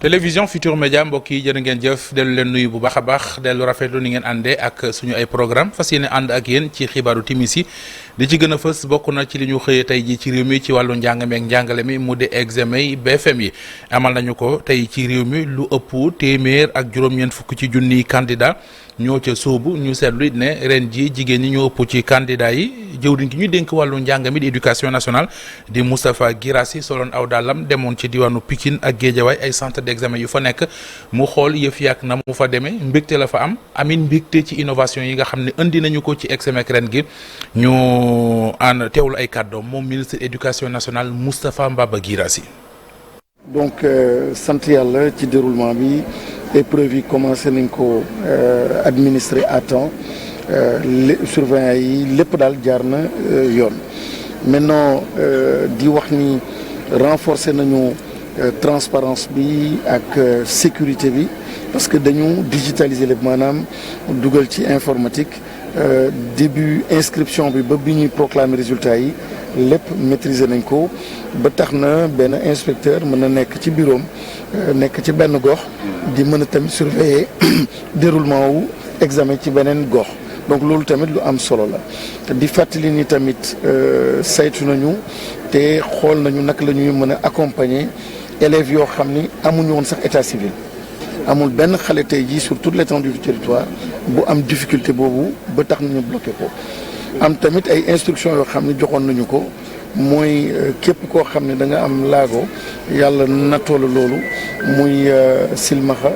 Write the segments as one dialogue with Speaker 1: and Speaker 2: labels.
Speaker 1: télévision Futur Média mbokk yi jërë ngeen jëf dellu leen nuyu bu baax a baax dellu rafetlu ni ngeen àndee ak suñu ay programme fas yéene ànd ak yéen ci xibaaru timis yi li ci gën a fës bokk na ci li ñu xëyee tey ji ci réew mi ci wàllu njàng meek njàngale mi mu di examen yi BFM yi amal nañu ko tey ci réew mi lu ëpp téeméer ak juróom-ñeent fukk ci junniy candidat ñoo ca sóobu ñu seetlu it ne ren ji jigéen ñi ñoo ëpp ci candidat yi jëwriñ gi ñu dénk wàllu njàng mi di éducation nationale di Moustapha Guirassy soloon aw dàllam demoon ci diwaanu Pikine ak Guédiawaye ay centre d'examen yu fa nekk mu xool yëf yàq na mu fa demee mbégte la fa am amin mbégte ci innovation yi nga xam ne indi nañu ko ci examen ren gi ñu ànd teewlu ay kàddoom moom ministre éducation nationale Moustapha Mbaba Guirassy.
Speaker 2: donc sant yàlla ci déroulement bi épreuve yi commencé nañ ko administrer à temps surveillant yi lépp daal jaar na yoon maintenant di wax ni renforcer nañu transparence bi ak sécurité bi parce que dañu digitaliser lépp maanaam dugal ci informatique début inscription bi ba bi ñuy proclamer résultat yi lépp maîtriser nañ ko ba tax na benn inspecteur mën na nekk ci bureau nekk ci benn gox di mën a tamit surveiller déroulement wu examen ci beneen gox donc loolu tamit lu am solo la di fàttali ni tamit saytu nañu te xool nañu naka la ñuy mën a accompagner élèves yoo xam ni amuñu woon sax état civil amul benn xale tey jii sur toute l'étendue du territoire bu am difficulté boobu ba tax nañu bloqué ko am tamit ay instructions yoo xam ne joxoon nañu ko mooy képp koo xam ne da nga am laago yàlla nattoo la loolu muy silmaxa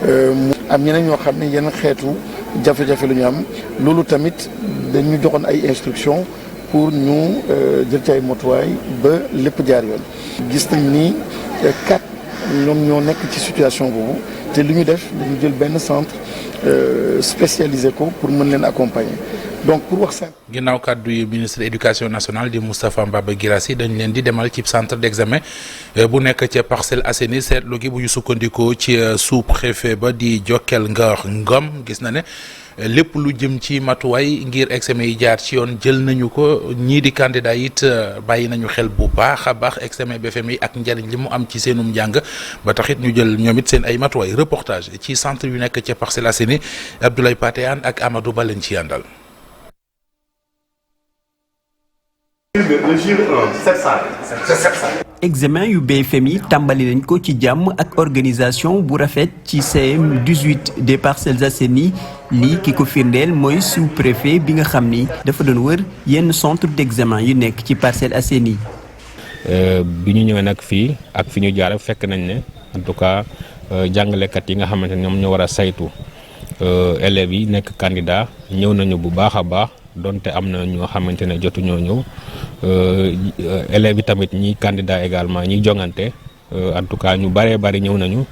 Speaker 2: mu am ñeneen ñoo xam ne yenn xeetu jafe-jafe lu ñu am loolu tamit dañu joxoon ay instructions pour ñu jël ci ay motuwaay ba lépp jaar yoon. gis nañ ni 4 ñoom ñoo nekk ci situation boobu te li ñu def dañu jël benn centre spécialisé ko pour mën leen accompagner. donc pour wax simple.
Speaker 1: ginnaaw kàddu yi ministre éducation nationale di Moustapha Mbaba Guirassy dañ leen di demal ci centre d'examen bu nekk ca Parcelles Assainies seetlu gi bu ñu sukkandikoo ci sous-préfet ba di Jokkel Ngom gis na ne lépp lu jëm ci matuwaay ngir examen yi jaar ci yoon jël nañu ko ñii di candidat it bàyyi nañu xel bu baax a baax examen BFM yi ak njariñ li mu am ci seenum njàng ba taxit ñu jël ñoom it seen ay matuwaay reportage ci centre yu nekk ca Parcelles Assainies Abdoulaye Patéane ak Amadou Ba leen ci àndal.
Speaker 3: examen yu BFM yi tàmbali nañ ko ci jàmm ak organisation bu rafet ci CM 18 des Parcelles Assainies lii ki ko firndeel mooy sous-préfet bi nga xam ni dafa doon wër yenn centre d'examen yu nekk ci Parcelles Assainies.
Speaker 4: bi ñu ñëwee nag fii ak fi ñu jaar fekk nañ ne en tout cas jàngalekat yi nga xamante ne ñoom ñoo war a saytu élèves yi nekk candidat ñëw nañu bu baax a baax. donte am na ñoo xamante ne jotuñoo ñëw élèves yi tamit ñi candidat également ñi jongante en tout cas ñu bëree bëri ñëw nañu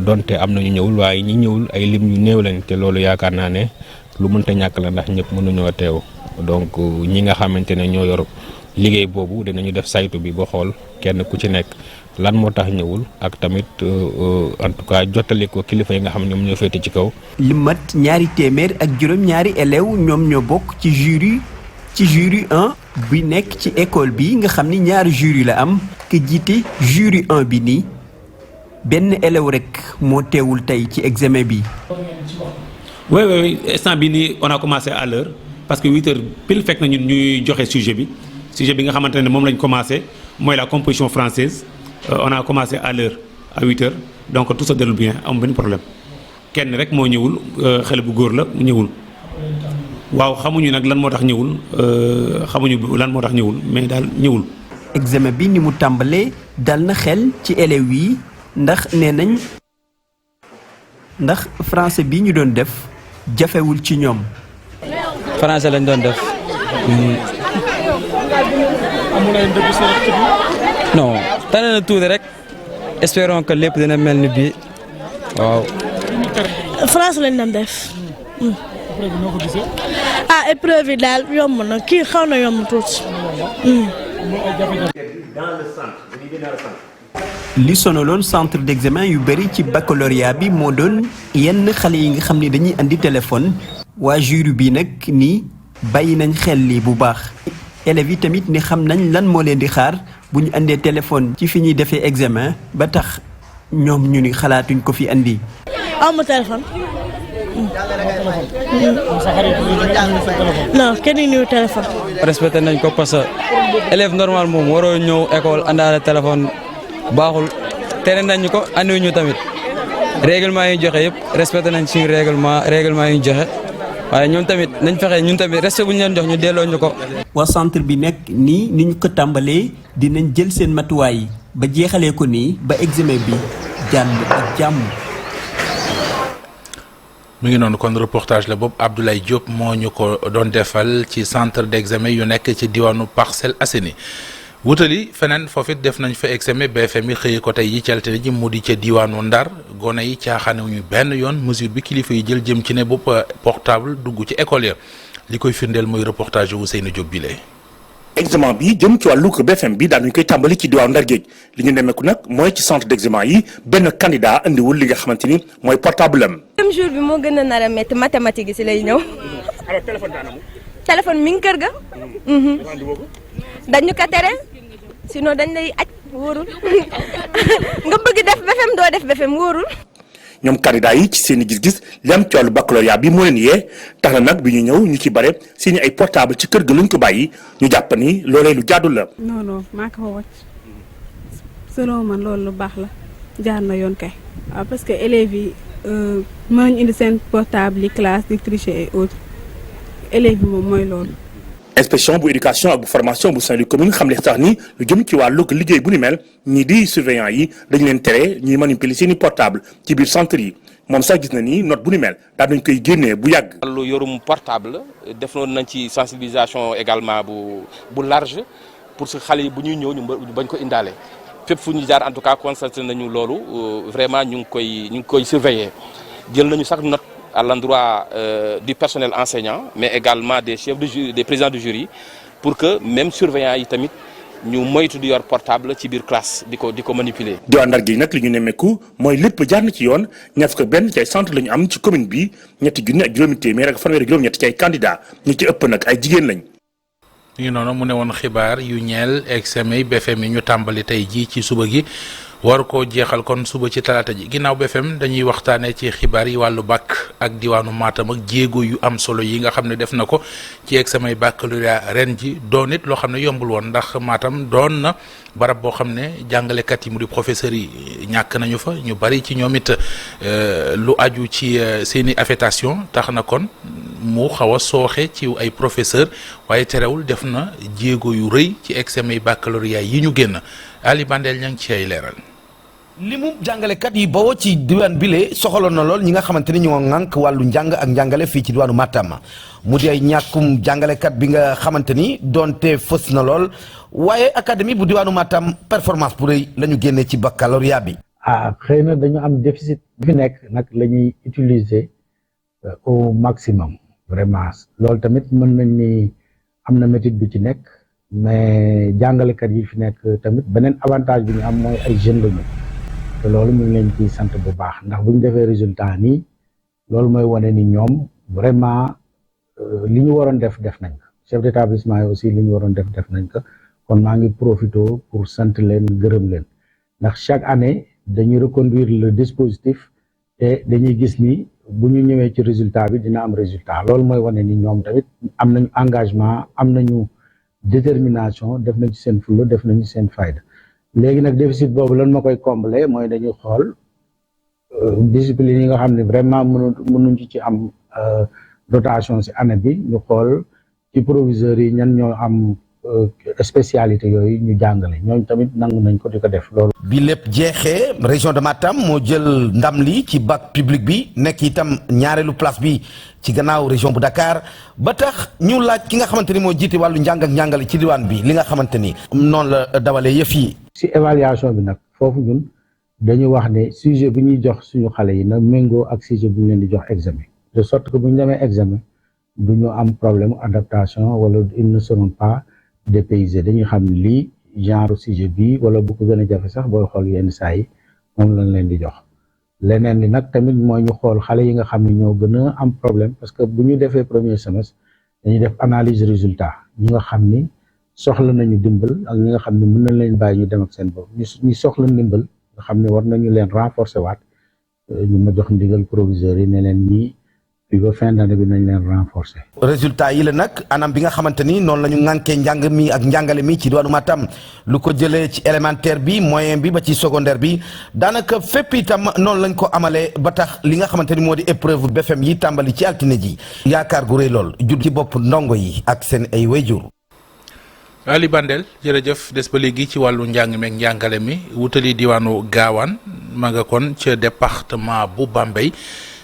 Speaker 4: donte am na ñu ñëwul waaye ñi ñëwul ay lim yu néew lañ te loolu yaakaar naa ne lu mënta ñàkk la ndax ñëpp mënuñoo teew donc ñi nga xamante ne ñoo yor liggéey boobu dinañu def saytu bi ba xool kenn ku ci nekk lan moo tax ñëwul ak tamit en tout cas jottali ko kilifa yi nga xam ne ñoom ñoo féete ci kaw.
Speaker 3: li mat 200 ak juróom-ñaari élèves ñoom ñoo bokk ci jury 1 bi nekk ci école bi nga xam ni ñaari jury la am ke jiite jury 1 bi nii benn élève rek moo teewul tey ci examen bi.
Speaker 5: oui instant bi nii on a commencé à l'heure parce que 8h pile fekk na ñun ñuy joxe sujet bi nga xamante ne moom lañ commencé mooy la composition française. On a commencé à l'heure à 8h donc tout se déroule bien amul benn problème kenn rek moo ñëwul xale bu góor la mu ñëwul waaw xamuñu nag lan moo tax ñëwul mais daal ñëwul.
Speaker 3: examen bi ni mu tàmbalee dal na xel ci élèves yi ndax nee nañ ndax français bi ñu doon def jafewul ci ñoom.
Speaker 6: français lañ doon def. non tane na tuuti rek espérons que lépp dina mel ni bii waaw.
Speaker 7: France lañ doon def. épreuve yi daal yomb na kii xaw na yomb tuuti.
Speaker 3: li sonaloon centre d'examen yu bëri ci baccalauréat bi moo doon yenn xale yi nga xam ni dañuy andi téléphone. waa jury bi nag nii bàyyi nañ xel lii bu baax. élèves yi tamit ni xam nañ lan moo leen di xaar bu ñu andee téléphone ci fi ñuy defee examen ba tax ñoom ñu ni xalaatuñ ko fi andi.
Speaker 7: aw ma téléphone. non kenn niw téléphone.
Speaker 6: respecté nañ ko parce que élève normal moom waroo ñëw école àndaale téléphone baaxul tere nañ ñu ko andiwuñu tamit règlement yi joxe yëpp respecté nañ suñu règlement yi joxe waaye ñoom tamit nañ fexe ñun tamit respect bu ñu leen jox ñu delloo ñu ko.
Speaker 3: waa centre bi nag nii ni ñu ko tàmbalee dinañ jël seen matuwaay ba jeexalee ko nii ba examen bi jàll ak jàmm.
Speaker 1: mi ngi noonu kon reportage la boobu Abdoulaye Diop moo ñu ko doon defal ci centre d'examen yu nekk ci diwaanu Parcelles Assainies wutali feneen foofu it def nañ fa examen BFM yi xëyee ko tey yi ci altine ji mu di ca diwaanu Ndar gone yi caaxaanewuñu benn yoon mesure bi kilifa yi jël jëm ci ne bopp portable dugg ci école ya li koy firndeel mooy reportage wu Ousseynou Diop bi
Speaker 8: examen bi jëm ci wàllu BFM bi daanuñu koy tàmbali ci diwaanu Ndar Géej li ñu nemmeeku nag mooy ci centre d'examen yi benn candidat indiwul li nga xamante ni mooy portable am.
Speaker 9: même jour bi moo gën a nar a métti mathématique yi si lay ñëw.
Speaker 8: alors téléphone daanamu.
Speaker 9: téléphone mi ngi kër ga. dañu ko tere sinon dañ lay aj wóorul nga bëgg def BFM doo def BFM wóorul.
Speaker 8: ñoom candidat yi ci seen i gis-gis li am ci wàllu baccalauréat bi moo leen yee tax na nag bi ñu ñëw ñu ci bare seen i ay portable ci kër ga luñ ko bàyyi ñu jàpp ni loolee lu jaadu la.
Speaker 10: non maa ko fa wàcc selon man loolu lu baax la jaar na yoon kay. waaw parce que élèves yi mën nañu indi seen portable yi classe di tricher et autres élèves yi moom mooy loolu.
Speaker 8: inspection bu éducation ak bu formation bu Saint-Louis commune xam ne sax ni lu jëm ci wàllu liggéey bu ni mel ñii di surveillant yi dañu leen tere ñuy manipuler seen i portable ci biir centre yi moom sax gis na ni note bu ni mel daal dañ koy génnee bu yàgg.
Speaker 11: wàllu yorum portable defoon nañ ci sensibilisation également bu large pour que xale yi bu ñuy ñëw ñu bañ ko indaale fépp fu ñu jaar en tout cas constaté nañu loolu vraiment ñu ngi koy surveiller jël nañu sax note à l'endroit du personnel enseignant mais également des chefs de jury des présidents de jury pour que même surveillants yi tamit ñu moytu di yor portable ci biir classe di ko manipuler.
Speaker 8: diwaan Ndar gi nag li ñu nemmeeku mooy lépp jaar na ci yoon ñaar fukk benn ci ay centre la ñu am ci commune bi ñetti junni ak juróomi téeméer ak fanweer ak juróom-ñett ci ay candidats ñi ci ëpp nag ay jigéen lañ.
Speaker 1: ñu noonu mu ne woon xibaar yu ñeel examen BFM yi ñu tàmbali tey jii ci suba gi war koo jeexal kon suba ci talaata ji ginnaaw BFM dañuy waxtaanee ci xibaar yi wàllu bac ak diwaanu Matam ak jéego yu am solo yi nga xam ne def na ko ci examen baccalauréat ren ji doon it loo xam ne yombul woon ndax Matam doon na barab boo xam ne jàngalekat yi mu di professeurs yi ñàkk nañu fa ñu bari ci ñoom it lu aju ci seeni affectation tax na kon mu xaw a sooxe ci ay professeurs waaye terewul def na jéego yu rëy ci examen baccalauréat yi ñu génn Ali Bandel ña ngi ci ay leeral.
Speaker 12: limu jàngalekat yi bawoo ci diwaan bile soxaloon na lool ñi nga xamante ni ñoo ŋànk wàllu njàng ak njàngale fii ci diwaanu Matam mu di ay ñàkkum jàngalekat bi nga xamante ni doonte fës na lool waaye académie bu diwaanu Matam performance bu rëy la ñu génnee ci baccalauréat bi.
Speaker 13: xëy na dañu am déficit bi fi nekk nag la ñuy utiliser au maximum vraiment loolu tamit mën nañ ni am na méthode bi ci nekk mais jàngalekat yi fi nekk tamit beneen avantage bi ñu am mooy ay jeunes lañu. te loolu ñu ngi leen ciy sant bu baax ndax bu ñu defee résultat nii loolu mooy wane ni ñoom vraiment li ñu waroon def nañ ko chef d'établissement yi aussi li ñu waroon def nañ ko kon maa ngi profité pour sant leen gërëm leen ndax chaque année dañuy reconduire le dispositif te dañuy gis ni bu ñu ñëwee ci résultat bi dina am résultat loolu mooy wane ni ñoom tamit am nañu engagement am nañu détermination def nañ ci seen fulla def nañu seen fayda. léegi nag déficit boobu lan ma koy combler mooy dañuy xool discipline yi nga xam ne vraiment mënuñ ci am dotation ci année bi ñu xool ci proviseurs yi ñan ñoo am spécialité yooyu ñu jàngale ñooñu tamit nangu nañ ko di ko def loolu.
Speaker 12: bi lépp jeexee région de Matam moo jël ndam li ci bac public bi nekk itam ñaareelu place bi ci gannaaw région bu Dakar ba tax ñu laaj ki nga xamante ni moo jiite wàllu njàng ak njàngale ci diwaan bi li nga xamante ni noonu la dawalee yëf yi.
Speaker 13: ci évaluation bi nag foofu ñun dañu wax ne sujet bu ñuy jox suñu xale yi nag méngoo ak sujet bu ñu leen di jox examen de sorte que bu ñu demee examen du ñu am problème adaptation wala ils ne seront pas dépaysés dañuy xam lii genre sujet bii wala bu ko gën a jafe sax booy xool yenn saa yi moom lañ leen di jox leneen li nag tamit mooy ñu xool xale yi nga xam ne ñoo gën a am problème parce que bu ñu defee premier semestre dañuy def analyse résultat ñi nga xam ni soxla nañu dimbal ak ñi nga xam ne mën na leen bàyyi ñu dem ak seen bopp ñu soxla ndimbal nga xam ne war nañu leen renforcer waat ñu ma jox ndigal proviseurs yi ne leen ñii fii ba fin d'année bi nañ leen renforcer.
Speaker 12: résultat yi la nag anam bi nga xamante ni noonu la ñu ŋànkee njàng mi ak njàngale mi ci diwaanu Matam lu ko jëlee ci élémentaire bi moyen bi ba ci secondaire bi daanaka fépp itam noonu lañ ko amalee ba tax li nga xamante ni moo di épreuve BFEM yi tàmbali ci altine ji yaakaar gu rëy lool jur ci bopp ndongo yi ak seen ay wayjur.
Speaker 1: Ali Bandel jërëjëf des ba léegi ci wàllu njàng meeg njàngale mi wutali diwaanu Gaawaan ma nga kon ca département bu Bambey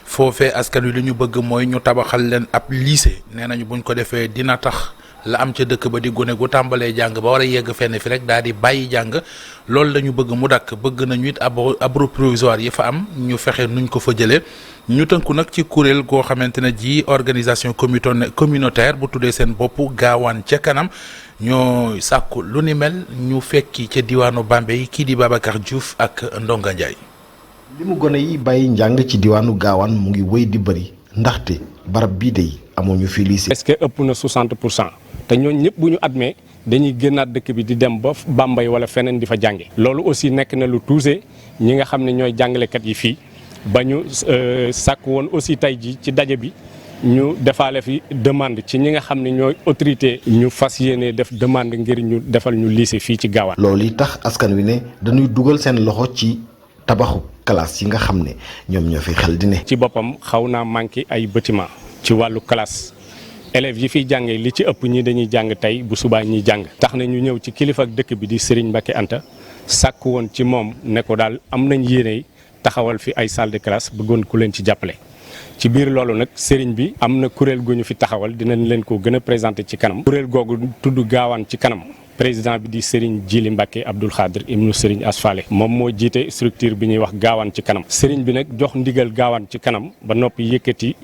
Speaker 1: foofee askan wi li ñu bëgg mooy ñu tabaxal leen ab lycée nee nañu buñ ko defee dina tax la am ca dëkk ba di gone gu tàmbalee jàng ba war a yegg fenn fi rek daal di bàyyi jàng loolu la ñu bëgg mu dakk bëgg nañu it abri provisoire yi fa am ñu fexe nuñ ko fa jëlee ñu tënku nag ci kuréel goo xamante ne ji organisation communautaire bu tuddee seen bopp Gaawaan ca kanam ñoo sàkku lu ni mel ñu fekki ca diwaanu Bambey kii di Babacar Diouf ak Ndonga Ndiaye.
Speaker 14: li mu gone yi bàyyi njàng ci diwaanu Gaawaan mu ngi wéy di bëri ndaxte barab bii de amuñu fi lycée.
Speaker 4: est-ce que ëpp na 60% te ñooñu ñëpp bu ñu admee dañuy génnaat dëkk bi di dem ba Bambey wala feneen di fa jànge loolu aussi nekk na lu touché ñi nga xam ne ñooy jàngalekat yi fii ba ñu sàkk woon aussi tey ji ci daje bi ñu defaale fi demande ci ñi nga xam ne ñooy autorité ñu fas yéene def demande ngir ñu defal ñu lycée fii ci Gaawaan.
Speaker 14: loolu yi tax askan wi ne dañuy dugal seen loxo ci tabaxu classe yi nga xam ne ñoom ñoo fi xel di ne.
Speaker 4: ci boppam xaw naa manqué ay bâtiment ci wàllu classe élèves yi fiy jàngee li ci ëpp ñi dañuy jàng tey bu subaa ñuy jàng. tax na ñu ñëw ci kilifa ak dëkk bi di Serigne Mbacké Anta sàkk woon ci moom ne ko daal am nañ yéene taxawal fi ay salle de classe bëggoon ku leen ci jàppale. ci biir loolu nag Serigne bi am na kuréel gu ñu fi taxawal dinañ leen ko gën a présenté ci kanam. kuréel googu tudd Gaawaan ci kanam. président bi di Serigne Djili Mbacké Abdoul Khadr ibnu Serigne Asfale moom moo jiite structure bi ñuy wax Gaawaan ci kanam Serigne bi nag jox ndigal Gaawaan ci kanam ba noppi yëkkati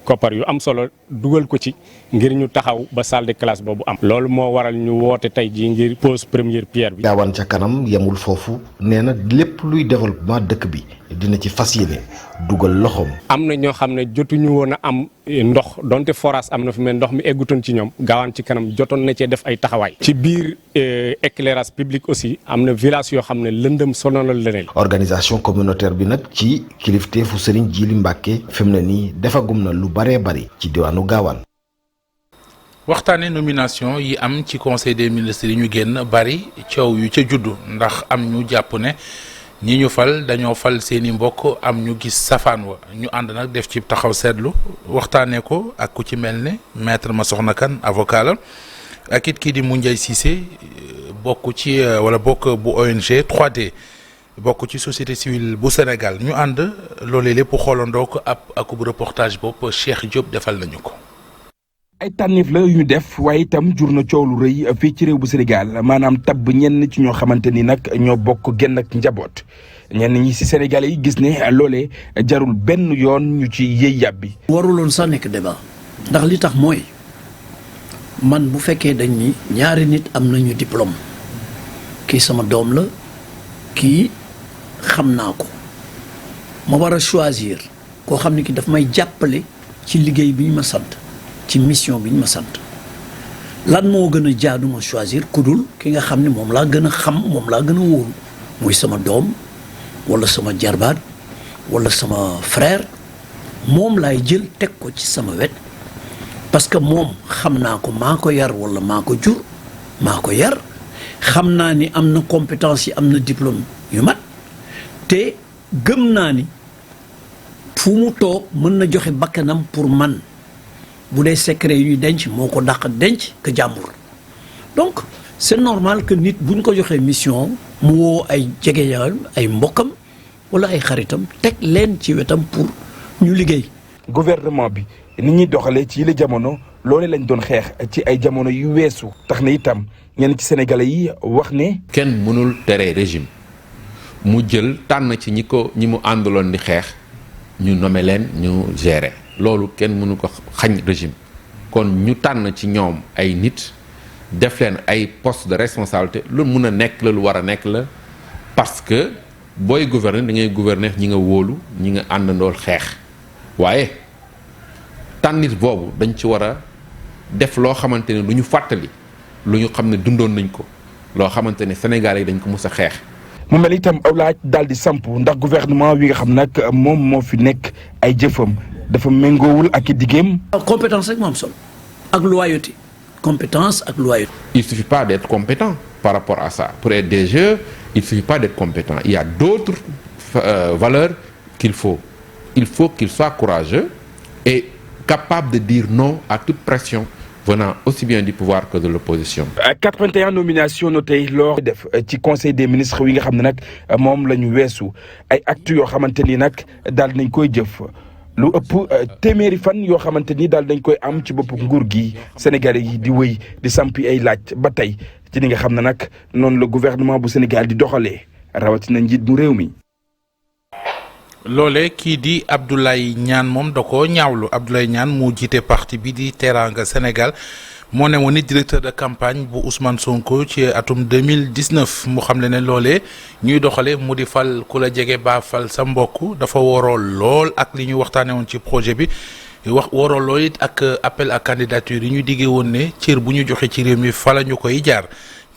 Speaker 4: koppar yu am solo dugal ko ci ngir ñu taxaw ba salle de classe boobu am. loolu moo waral ñu woote tey jii ngir pose première pierre bi.
Speaker 14: Gaawaan ca kanam yemul foofu nee na lépp luy développement dëkk bi dina ci fas yéene dugal loxoom.
Speaker 4: am na ñoo xam ne jotuñu woon a am ndox donte forage am na fi mais ndox mi eggutoon ci ñoom Gaawaan ci kanam jotoon na cee def ay taxawaay. ci biir éclairage public aussi am na village yoo xam ne lëndëm sonalal leneen.
Speaker 14: organisation communautaire bi nag ci kilifteefu Serigne Djili Mbacké fi mu ne nii defagum na lu baree bari ci diwaanu Gaawaan.
Speaker 1: waxtaane nomination yi am ci conseil des ministres yi ñu génn bari coow yu ca juddu ndax am ñu jàpp ne ñi ñu fal dañoo fal seeni mbokk am ñu gis safaan wa ñu ànd nag def ci taxaw seetlu waxtaanee ko ak ku ci mel ne maître Massokhna Kane avocat la ak it kii di Moundiaye Cissé bokk ci wala bokk bu ONG 3D bokk ci société civile bu Sénégal ñu ànd loolee lépp xoolandoo ko akub reportage bopp Cheikh Diop defal nañu ko.
Speaker 15: ay tànneef la yu ñu def waaye itam jur na coow lu rëy fii ci réew bu Sénégal maanaam tabb ñenn ci ñoo xamante ni nag ñoo bokk genn ak njaboot ñenn ñi ci Sénégalais yi gis ne loolee jarul benn yoon ñu ci yëy yàbbi.
Speaker 16: waruloon sax nekk débat ndax li tax mooy man bu fekkee dañ ni ñaari nit am nañu diplôme kii sama doom la kii xam naa ko ma war a choisir koo xam ne ki daf may jàppale ci liggéey bi ñu ma sant. ci mission bi ñu ma sant lan moo gën a jaadu ma choisir kudul ki nga xam ne moom laa gën a xam moom laa gën a wóolu muy sama doom wala sama jarbaat wala sama frère moom laay jël teg ko ci sama wet parce que moom xam naa ko maa ko yar wala maa ko jur maa ko yar xam naa ni am na compétence yi am na diplôme yu mat te gëm naa ni fu mu toog mën na joxe bakkanam pour man bu dee secret yu ñuy denc moo ko dàq denc que jàmbur donc c'est normal que nit bu ñu ko joxee mission mu woo ay jegeñaal ay mbokkam wala ay xaritam teg leen ci wetam pour ñu liggéey.
Speaker 15: gouvernement bi ni ñuy doxalee ci yile jamono loole lañ doon xeex ci ay jamono yu weesu tax na itam ñenn ci sénégalais yi wax ne.
Speaker 17: kenn mënul tere régime mu jël tànn ci ñi mu àndaloon di xeex ñu nommé leen ñu gérer. loolu kenn mënu ko xañ régime kon ñu tànn ci ñoom ay nit def leen ay poste de responsabilité lu mun a nekk la lu war a nekk la parce que booy gouverner da ngay gouverner ñi nga wóolu ñi nga àndandool xeex waaye tànnit boobu dañ ci war a def loo xamante ne lu ñu fàttali lu ñu xam ne dundoon nañ ko loo xamante ne Sénégal yi dañ ko mus a xeex.
Speaker 15: mu mel itam aw laaj daal di samp ndax gouvernement wi nga xam nag moom moo fi nekk ay jëfam dafa méngoowul ak i diggéem.
Speaker 16: compétence rek moo am solo ak loyauté compétence ak loyauté.
Speaker 17: Il suffit pas d'être compétent par rapport à ça. Pour être DGE, il suffit pas d'être compétent. Il y a d'autres valeurs qu'il faut. Il faut qu'il soit courageux et capable de dire non à toute pression venant aussi bien du pouvoir que de l'opposition.
Speaker 15: 81 nominations notées lors def ci conseil des ministres wi nga xam ne nag moom la ñu weesu ay actes yoo xamante ni nag daal nañ koy jëf lu ëpp téeméeri fan yoo xamante ni daal dañ koy am ci bopp nguur gi Sénégalais yi di wéy di sampi ay laaj ba tey ci li nga xam ne nag noonu la gouvernement bu Sénégal di doxalee rawatina njiit mu réew mi.
Speaker 1: loole kii di Abdoulaye Niane moom da ko ñaawlu Abdoulaye Niane moo jiite parti bi di Teranga Sénégal moo ne woon ni directeur de campagne bu Ousmane Sonko ci atum 2019 mu xam le ne loolee ñuy doxale mu di fal ku la jege ba fal sa mbokk dafa warool lool ak li ñu waxtaane woon ci projet bi warool lool it ak appel à candidature yi ñu diggee woon ne cër bu ñu joxe ci réew mi fa la ñu koy jaar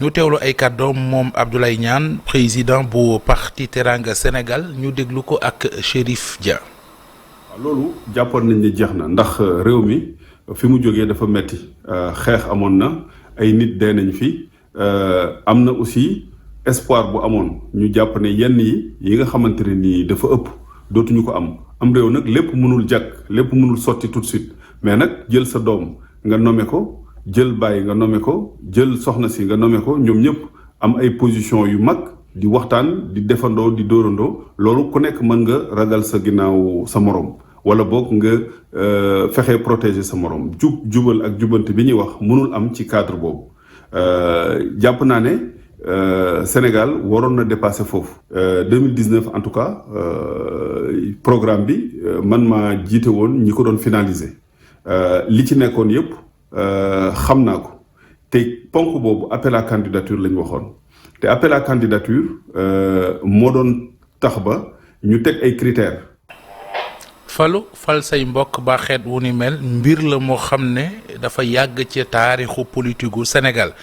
Speaker 1: ñu teewlu ay kàddoom moom Abdoulaye Niane président bu parti Teranga Sénégal ñu déglu ko ak Chérif Dia.
Speaker 18: loolu jàppoon nañ ne jeex na ndax réew mi fi mu jógee dafa metti xeex amoon na ay nit dee nañ fi am na aussi espoir bu amoon ñu jàpp ne yenn yi nga xamante ne nii dafa ëpp dootuñu ko am réew nag lépp mënul jàkk lépp mënul sotti tout de suite mais nag jël sa doom nga nommé ko jël bàyyi nga nommé ko jël soxna si nga nommé ko ñoom ñëpp am ay position yu mag di waxtaan di defandoo di dóorandoo loolu ku nekk mën nga ragal sa ginnaaw sa morom wala boog nga fexe protéger sa morom jubal ak jubante bi ñuy wax mënul am ci cadre boobu jàpp naa ne Sénégal waroon na dépasser foofu 2019 en tout cas programme bi man maa jiite woon ñi ko doon finaliser li ci nekkoon yëpp xam naa ko te ponk boobu appel à candidature lañ waxoon te appel à candidature moo doon tax ba ñu teg ay critères.
Speaker 1: fal say mbokk ba xeet wu ni mel mbir la moo xam ne dafa yàgg ci taarixu politique gu Sénégal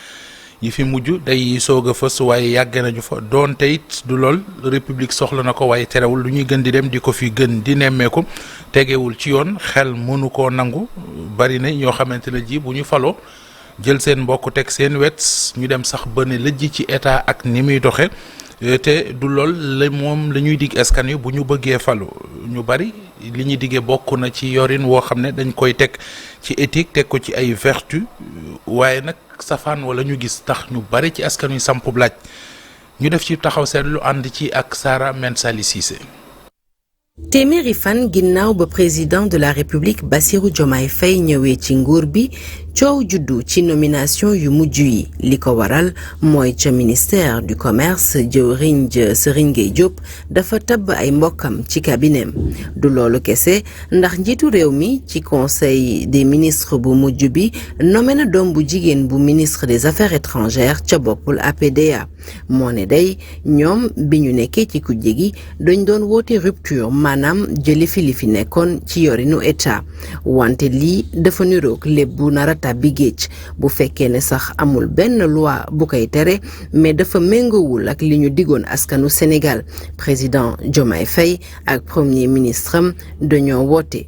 Speaker 1: yi fi mujj day soog a fës waaye yàgg nañu fa doonte it du lool république soxla na ko waaye terewul lu ñuy gën di dem di ko fi gën di nemmeeku tegewul ci yoon xel mënu koo nangu bari na ñoo xamante ne ji bu ñu faloo jël seen mbokk teg seen wet ñu dem sax ba ne lëjj ci état ak ni muy doxe te du lool la moom la ñuy dig askan wi bu ñu bëggee falu ñu bari li ñuy diggee bokk na ci yorin woo xam ne dañ koy teg ci éthique teg ko ci ay vertu waaye nag safaan wala ñu gis tax ñu bari ci askan wi sampub laaj ñu def ci taxaw seetlu ànd ci ak Sara Mensali Cissé.
Speaker 19: téeméeri fan ginnaaw ba président de la république Bassirou Diomaye Faye ñëwee ci nguur bi coow juddu ci nomination yu mujj yi li ko waral mooy ca ministère du commerce jëwriñ ja Serigne Gueye Diop dafa tabb ay mbokkam ci cabinetam du loolu kese ndax njiitu réew mi ci conseil des ministres bu mujj bi nommé na doom bu jigéen bu ministre des affaires étrangères ca boppul APDA moo ne day ñoom bi ñu nekkee ci kujje gi dañ doon woote rupture maanaam jëli fi li fi nekkoon ci yorinu état wante lii dafa niroog lépp bu nara tàbbi géej bu fekkee ne sax amul benn loi bu koy tere mais dafa méngoowul ak li ñu digoon askanu Sénégal président Diomaye Faye ak premier ministre am dañoo woote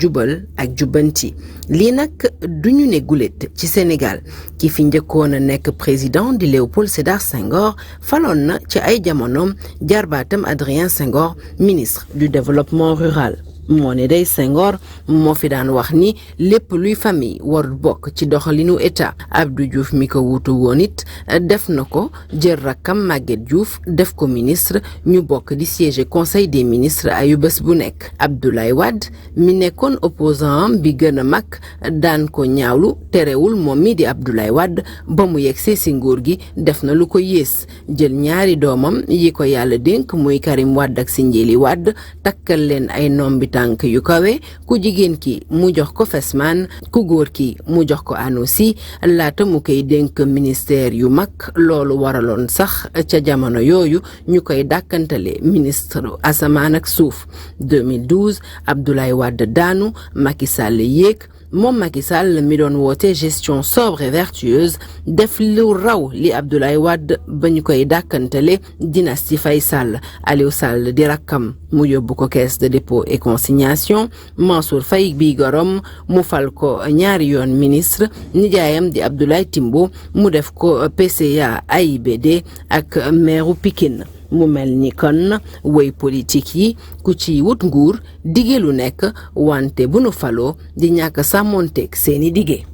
Speaker 19: jubal ak jubbanti lii nag duñu ne gulet ci Sénégal ki fi njëkkoon a nekk président di Léopold Sédar Senghor faloon na ci ay jamonoom jarbaatam Adrien Senghor ministre du développement rural moo ne day Senghor moo fi daan wax ni lépp luy famille warul bokk ci doxalinu état Abdou Diouf mi ko wuutu woon it def na ko jël rakkam Maguette Diouf def ko ministre ñu bokk di siéger conseil des ministres ayu bés bu nekk Abdoulaye Wade mi nekkoon opposant am bi gën a mag daan ko ñaawlu terewul moom mi di Abdoulaye Wade ba mu yegsee si nguur gi def na lu ko yées jël ñaari doomam yi ko yàlla dénk muy Karim Wade ak Sindiély Wade takkal leen ay nombi tànk yu kawe ku jigéen ki mu jox ko Fesman ku góor ki mu jox ko ANOCI laata mu koy dénk ministère yu mag loolu waraloon sax ca jamono yooyu ñu koy dàkkantale ministre asamaan ak suuf 2012 Abdoulaye Wade daanu Macky Sall yéeg moom Macky Sall mi doon woote gestion sobre et vertueuse def lu raw li Abdoulaye Wade ba ñu koy dàkkantele dynastie Faye Sall. Aliou Sall di rakkam mu yóbbu ko caisse de dépôt et consignation, Mansour Faye bi gorom mu fal ko ñaari yoon ministre, nijaayam di Abdoulaye Timbo mu def ko PCA AIBD ak maire Pikine. mu mel ni kon woy politique yi ku ci wut nguur dige lu nekk wante bu nu faloo di ñàkk sàmmonteeg seeni dige.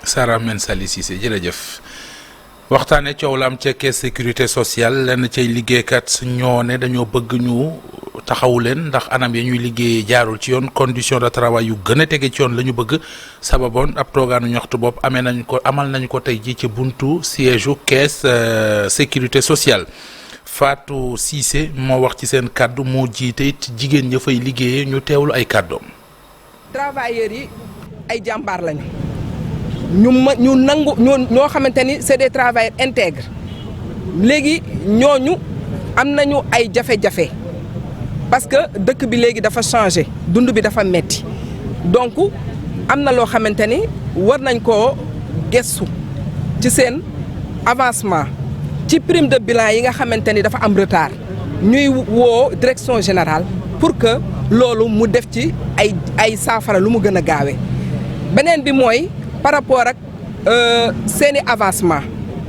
Speaker 1: Sara Men Sali Cissé jërëjëf. waxtaane coow la am ca caisse sécurité sociale lenn cay liggéeykat ñoo ne dañoo bëgg ñu taxawu leen ndax anam ya ñuy liggéeyee jaarul ci yoon condition de travail yu gën a tege ci yoon la ñu bëgg sababoon ab toogaanu ñaxtu bopp amal nañu ko tey ji ci buntu siège u caisse sécurité sociale. Fatou Cissé moo wax ci seen kàddu moo jiite it jigéen ña fay liggéeyee ñu teewlu ay kàddoom.
Speaker 20: travailleurs yi ay jàmbaar lañu ñu nangu ñoo xamante ni c'est des travailleurs intègres léegi ñooñu am nañu ay jafe-jafe parce que dëkk bi léegi dafa changé dund bi dafa metti donc am na loo xamante ni war nañ koo gëstu ci seen avancement. ci prime de bilan yi nga xamante ni dafa am retard ñuy woo direction générale pour que loolu mu def ci ay saafara lu mu gën a gaawee beneen bi mooy par rapport ak seeni avancement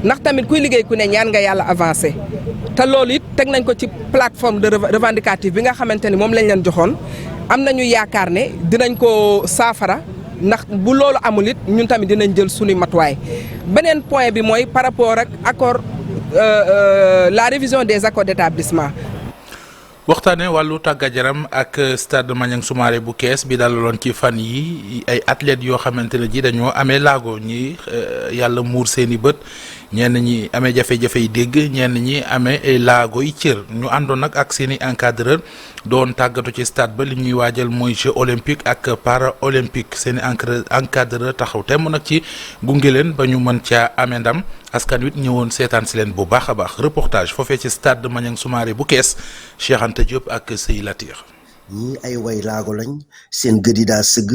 Speaker 20: ndax tamit kuy liggéey ku ne ñaan nga yàlla avancé te loolu it teg nañ ko ci plateforme de revendicative bi nga xamante ni moom lañ leen joxoon am nañu yaakaar ne dinañ ko saafara ndax bu loolu amul it ñun tamit dinañ jël suñu matuwaay beneen point bi mooy par rapport ak accord la révision des accords d'établissement.
Speaker 1: waxtaane wàllu tàggat yaram ak stade Maniang Soumaré bu Kees bi dalaloon ci fan yi ay athlètes yoo xamante ne ji dañoo amee laago ñi yàlla muur seeni bët ñenn ñi amee jafe-jafe yi dégg ñenn ñi amee laago yi cër ñu àndoon nag ak seeni encadreur doon tàggatu ci stade ba li ñuy waajal mooy jeux olympique ak para olympique seeni encadreur taxaw temm nag ci gunge leen ba ñu mën caa amee ndam askan wi ñëwoon seetaan si leen bu baax a baax reportage foofee ci stade Maniang Soumaré bu Kees Cheikh Anta Diop ak Sey Latir.
Speaker 21: ñii ay way laago lañ seen gëdi daa sëgg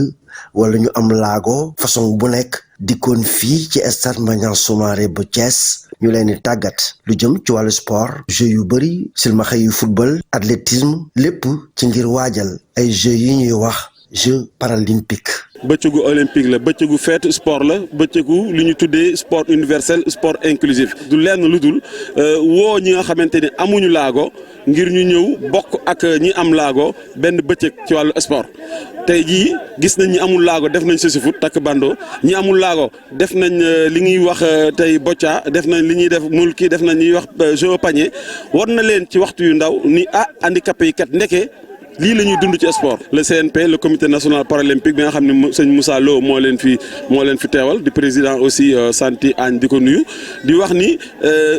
Speaker 21: wala ñu am laago façon bu nekk dikkoon fii ci stade Maniang Soumaré bu Thiès ñu leen di tàggat lu jëm ci wàllu sport jeux yu bëri silmaxa yu football athlétisme lépp ci ngir waajal ay jeux yi ñuy wax jeux paralympiques.
Speaker 22: bëccëgu olympique la bëccëgu feetu sport la bëccëgu li ñu tuddee sport universel sport inclusif du lenn lu dul woo ñi nga xamante ni amuñu laago ngir ñu ñëw bokk ak ñi am laago benn bëccëg ci wàllu sport tey jii gis nañ ñi amul laago def nañ sësi foot takk bando ñi amul laago def nañ li ñuy wax tey bocca def nañ li ñuy def mulki def nañ ñuy wax jeu au panier war na leen ci waxtu yu ndaw ni handicapé yi kat ndeke lii la ñuy dund ci sport le CNP le comité national paralympique bi nga xam ne sëñ Moussa Lo moo leen fi teewal di président aussi Santi Agne di ko nuyu di wax ni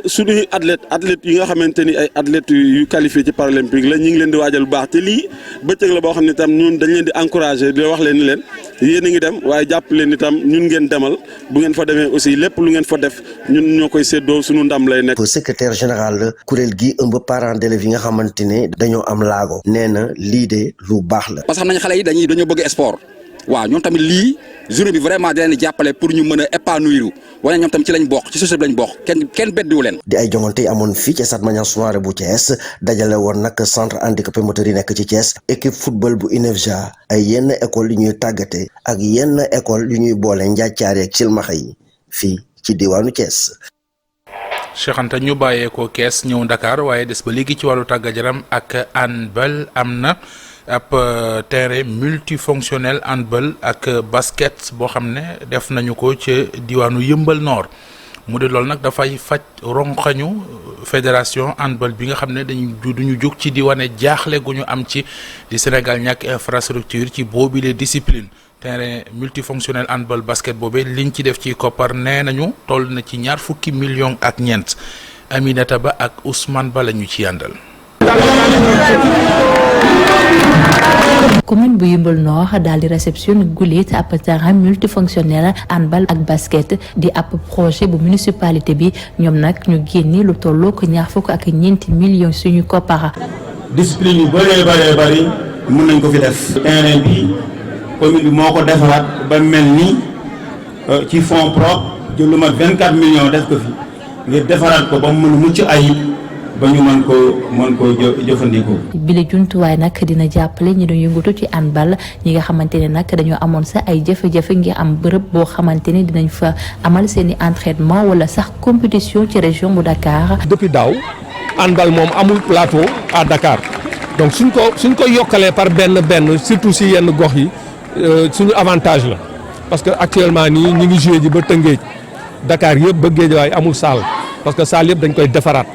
Speaker 22: suñuy athlètes yi nga xamante ni ay athlètes yu qualifié ci paralympique la ñu ngi leen di waajal bu baax te lii bëccëg la boo xam ne tam ñun dañ leen di encouragé di wax leen ni leen yéen a ngi dem waaye jàpp leen itam ñun ngeen demal bu ngeen fa demee aussi lépp lu ngeen fa def ñun ñoo koy séddoo suñu ndam lay nekk.
Speaker 21: secrétaire général kuréel gi ëmb parents d'élèves yi nga xamante ne dañoo am laago nee na lii de lu baax la.
Speaker 23: parce que xam nañ xale yi dañoo bëgg sport waaw ñoom tamit lii journée bi vraiment da leen di jàppale pour ñu mën a épanouir wala ñoom tamit ci lañ bokk ci société bi lañ bokk kenn beddiwu leen.
Speaker 21: di ay jongante yi amoon fii ci stade Maniang Soumaré bu Thiès dajale woon nag centre handicapé moteur yi nekk ci Thiès équipe football bu INEFJA ay yenn école yu ñuy tàggate ak yenn école yu ñuy boole njàccaare ak silmaxa yi fii ci diwaanu Thiès.
Speaker 1: Cheikh Anta ñu bàyyeekoo Kees ñëw Dakar waaye des ba léegi ci wàllu tàggat yaram ak handball am na ab terrain multifonctionnel handball ak basket boo xam ne def nañu ko ci diwaanu Yëmbal Nord mu di loolu nag dafay faj ronxañu fédération handball bi nga xam ne duñu jóg ci di wane jaaxle gu ñu am ci di Sénégal ñàkk infrastructure ci boobile discipline. terrain multifonctionnel handball basket boobee liñ ci def ci koppar nee nañu toll na ci 20 millions ak ñeent Aminata Ba ak Ousmane Ba la ñu ci yàndal.
Speaker 24: commune bu Yeumbeul Nord daal di réception guléet ab terrain multifonctionnel handball ak basket di ab projet bu municipalité bi ñoom nag ñu génne lu tolloo ko 20 millions suñu koppara.
Speaker 25: discipline yu bëree bëri mën nañ ko fi def terrain bi
Speaker 2: commune bi moo ko defaraat ba mel ni ci fonds propre jël lu mat 24 millions def ko fi ngir defaraat ko ba mu mën a mucc ayib ba ñu mën koo jëfandikoo.
Speaker 24: bile jumtuwaay nag dina jàppale ñi doon yëngatu ci handball ñi nga xamante ne nag dañoo amoon sax ay jafe-jafe ngir am bërëb boo xamante ni dinañ fa amal seen i entraînement wala sax compétition ci région bu Dakar.
Speaker 5: depuis daaw handball moom amul plateau à Dakar donc suñ ko yokkalee par benn surtout si yenn gox yi suñu avantage la parce que actuellement nii ñu ngi joué ji ba Tëngéej Dakar yëpp ba Guédiawaye amul salle parce que salle yëpp dañ koy defaraat.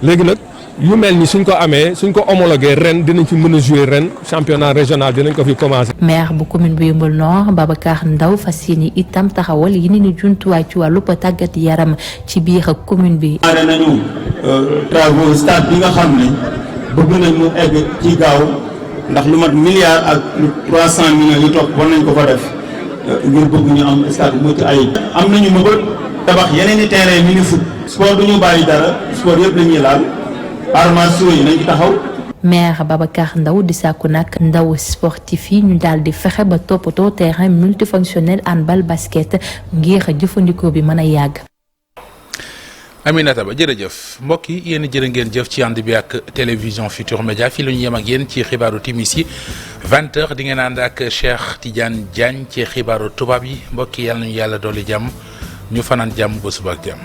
Speaker 5: léegi nag yu mel ni suñ ko amee suñ ko homologué ren dinañ fi mën a jouer ren championnat régional dinañ ko fi commencé.
Speaker 24: maire bu commune bu Yeumbeul Nord Babacar Ndaw fas yéene itam taxawal yeneen i jumtuwaay ci wàllu tàggat yaram ci biir commune bi.
Speaker 2: pare nañu travaux stade bi nga xam ne bëgg nañ mu egg ci gaaw ndax lu mat milliard ak 300 millions yu topp war nañ ko fa def ngir bëgg ñu am stade bu mucc ayib. am nañu mëbët tabax yeneen i terrain mini foot. sport du ñu bàyyi dara sport yëpp la ñuy laal armation yi nañ ci taxaw.
Speaker 24: maire Babacar Ndaw di sàkku nag ndaw sportif yi ñu daal di fexe ba toppatoo terrain multifonctionnel handball basket ngir jëfandikoo bi mën a yàgg.
Speaker 1: Aminata Ba jërëjëf mbokk yi yéen jërë ngeen jëf ci ànd bi ak télévision Futur Média fii la ñu yem ak yéen ci xibaaru timis yi 20h di ngeen ànd ak Cheikh Tidiane Diagne ci xibaaru tubaab yi mbokk yi yàlla nañu yàlla dolli jàmm ñu fanaan jàmm ba suba ak jàmm.